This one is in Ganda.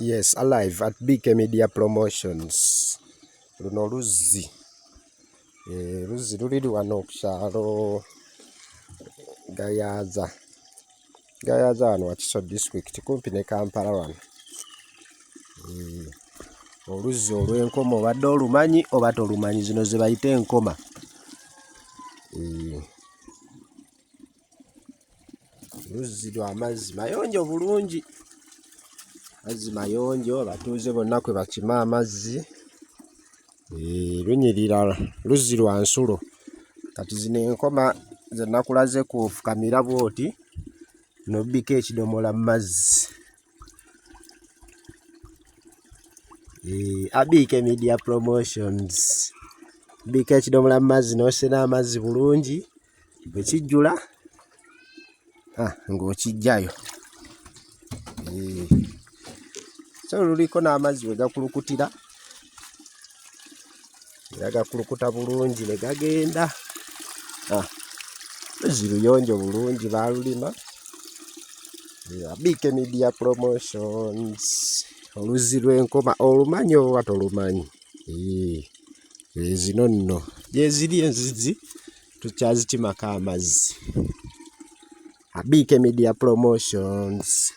Yes, alive at BK Media Promotions. Luno luzzi. Eh, luzzi luli wano ku kyalo Gayaza. Gayaza wano Wakiso district kumpi ne Kampala wano. Eh, oluzzi olw'enkoma obadde olumanyi oba tolumanyi zino ze bayita enkoma. Eh. Luzzi lwa mazzi mayonjo bulungi, mazzi mayonjo abatuuze bonna kwe bakima amazzi eeh lunyirira luzzi lwa nsulo. Kati zino enkoma ze nakulaze kw'ofukamira bw'oti n'obbika ekidomola mu mazzi. Eeh Abiike Media Promotions, obbika ekidomola mu mazzi n'osena amazzi bulungi. Bwe kijjula ah, ng'okiggyayo. Eh. So luliko n'amazzi we gakulukutira era gakulukuta bulungi ne gagenda. Ah, luzzi luyonjo bulungi baalulima. Abiike Media Promotions, oluzzi lw'enkoma olumanyi oba tolumanyi? Eh. Zino nno gyeziri enzizi tukyazikimako amazzi. Abiike Media Promotions.